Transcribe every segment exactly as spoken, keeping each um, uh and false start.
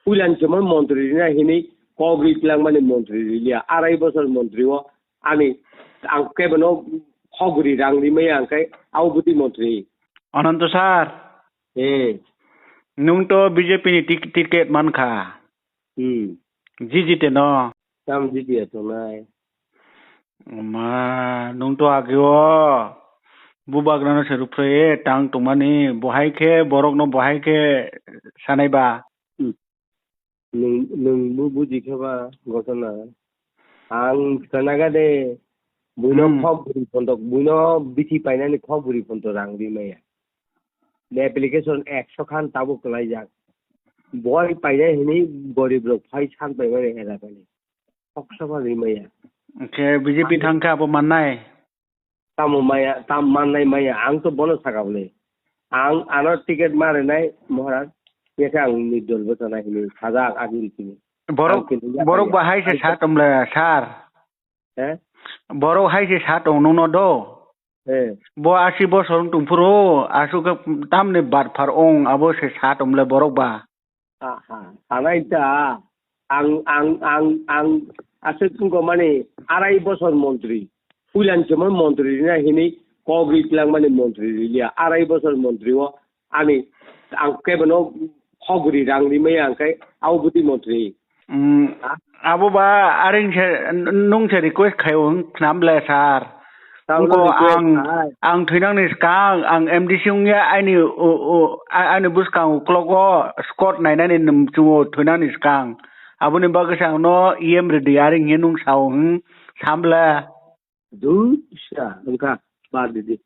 Puilan chumui montri rina hinui kok ri twlangmani montri riliya. Arai bosor montri o ani ang kebono khogri rang rimaya ang khe au bwtwi montri. Ananto sir. Eh. Nung to B J P ni tik-, ticket mankha. Hmm. Jiji te no. Tam jiji ya tongnai. Ma, nung to ageo bubagrano se rupre tang tongmani, bohai khe borokno bohai khe sanai ba. Hmm. Nwng, nwng bo buji khe ba gotona. Ang sanaga de, buino Hmm. khok bwrwi phontok, buino bithi painani khok bwrwi phontok rang ri maya. Application ekso khan tabuk kwlaijak. Boi painai hinui gorib rok phai san paimani hera painai. Khoksa ba ri maya. Khe B J P thang khe abo mannai? Tamo maya, tam mannai maya, ang to bono saka bole. Ang ano ticket ma rinai, Maharaj, ya khe ang ni dol bo chana hinui sajak agini sini. Borok, Ang kini ya borok kaya. ba hai se Ang sa tong le, sir. He? Borok hai se sa tong nung no do. He. Bo asi bosor wng tong phuru, aswk khe tamni bar phar wng, abo se sa tong le borok ba. Aha, sanai ta. Ang, ang, ang, ang aswk wngkha mani arai bosor montri. Puilan chumui montri rina hinui kok ri twlangmani montri riliya. Arai bosor montri o ani ang kebono khogri rang rimaya ang khe au bwtwi montri. Mm, Ha? Abo ba aring se n-, nung se request khai o hwn khnam le sir. Tamo Wngkha request ang, khai. Ang thwinangni swkang, ang M D C wngya, aini, o, o, a-, aini bwskang uklogo Scott nainani nwng chungo thwinangni swkang. Aboni bagwi se ang no E M rwdi, aring hinwi nwng sao, hmm, samle. Dusra, wngkha, bad didi.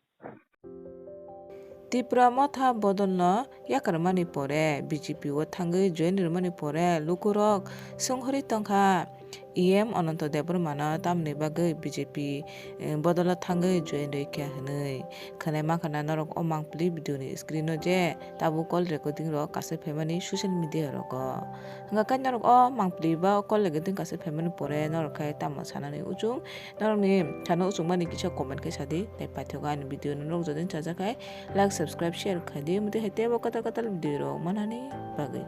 Tipra Motha bodolno yakarmani pore, B J P o thangwi join rwmani pore, lukurok swnghorwi tongkha. E M Ananto Debbarmano tamni bagwi B J P, eh, bodolo thangwi join rwikha hwnwi. Khwnai mankha na norok o mangpili video ni screen o je tabuk call recording rok kasai phaimani social media rogo. Hwnkha khe norok o mangpili ba call recording kasai phaimani pore norok khe tamo sanani uchung, norokni thani uchukmani kisa comment khe sadi. Tei paithago ani video no norok jodi chajak khe like, subscribe, share khaidi. Motwi hai teibo kwtal kwtal video rok manani bagwi.